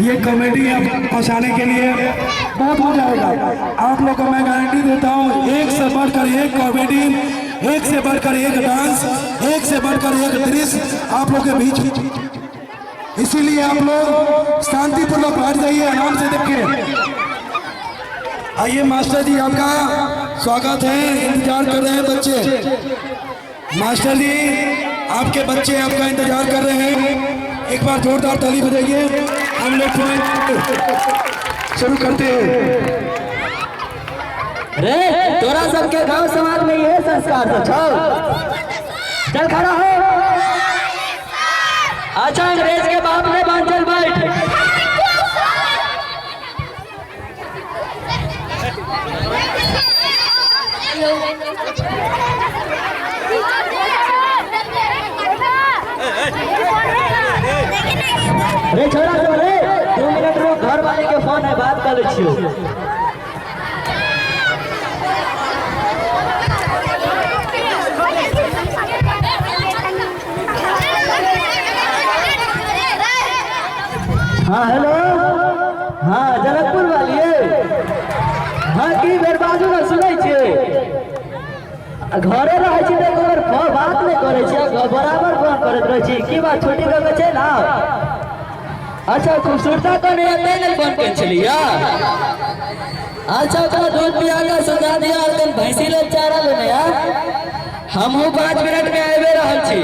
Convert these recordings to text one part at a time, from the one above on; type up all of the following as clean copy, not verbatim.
ये कॉमेडी है फंसाने के लिए, बहुत मजा आएगा आप लोग को। मैं गारंटी देता हूँ, एक से बढ़कर एक कॉमेडी, एक से बढ़कर एक डांस, एक से बढ़कर एक दृश्य आप लोग के बीच। इसीलिए आप लोग शांतिपूर्वक बैठ जाइए, आराम से देखिए। आइए मास्टर जी, आपका स्वागत है। इंतजार कर रहे हैं बच्चे। मास्टर जी, आपके बच्चे आपका इंतजार कर रहे हैं। एक बार जोरदार ताली बजाइए। हम लोग तुरंत शुरू करते हैं। रे, तोरा सबके गांव समाज में ये संस्कार सब छौ? चल खड़ा हो। अच्छा, अंग्रेज के बाप ने बांध, चल बैठ। रे छोरा सब, रे 2 मिनट रुक, घर वाले के फोन है, बात कर ले छियो। हाँ, हेलो, हाँ, जनकपुर वाली। हाँ, की बेर बाजू ने? सुनै छियै? आ घरे रहै छी तऽ एको बेर बात नहि करै छी, आ बराबर फोन करैत रहै छी। की बात, छुट्टी कऽ के चलि आउ। अच्छा, खूबसूरता कने एतै नहि फोन केने छलियै? अच्छा, ओकरा दूध पिया कऽ सुता दिअ और कनि भैंसी लेल चारा लेने आ। हमहूँ 5 मिनट में आबि रहल छी।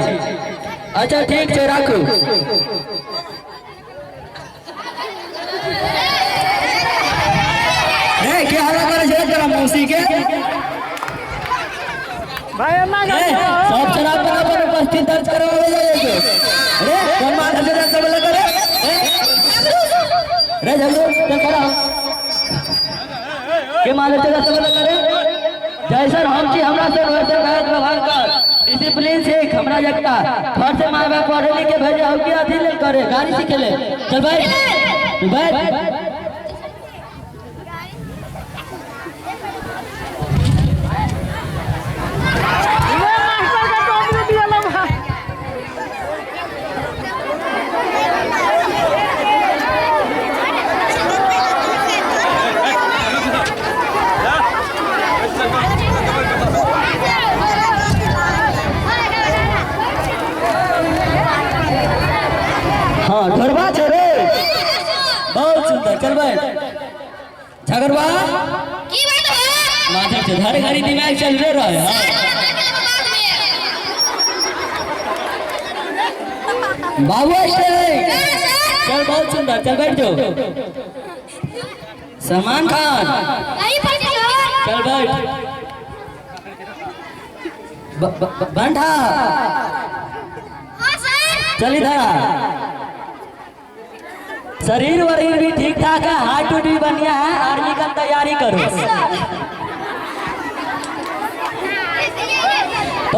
अच्छा, ठीक छै, राखू। रे, के हल्ला करै छै तोरा मौसी के? रे, सब शराब बना पर उपस्थित दर्ज करवावे जाए के। रे, कौन मार से सब करे? रे जल्दी चल खड़ा हो। के मारे चला सब करे? जैसन हम छी, हमरा से वैसे व्यवहार कर, डिसिप्लिन सीख हमरा जगता। घर से माय बाप पढ़े लिखे भेजे हो कि अथी लेल करे, गाड़ी सीखे ले? चल बैठ, तू बैठ। मास्टर का टोपी दिया लो भाई। हाँ, ढोरबा छो रे, बहुत सुंदर, चल बैठ। झगड़वा। की बात हो? माधव छो, हर घड़ी दिमाग चल रहे रहे। हाँ, बाबू चल, बहुत सुंदर, चल बैठ जाओ। सलमान खान। कहीं पर चल बैठ। बंठा। हाँ सर। चल इधर आ। शरीर वरीर भी ठीक ठाक है, हार्ट उट भी बढ़िया है, आर्मी का तैयारी करो।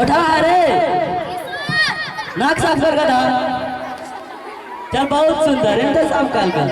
उठा, अरे नाक साफ कर गधा। चल, बहुत सुंदर, इनते साफ कर कर।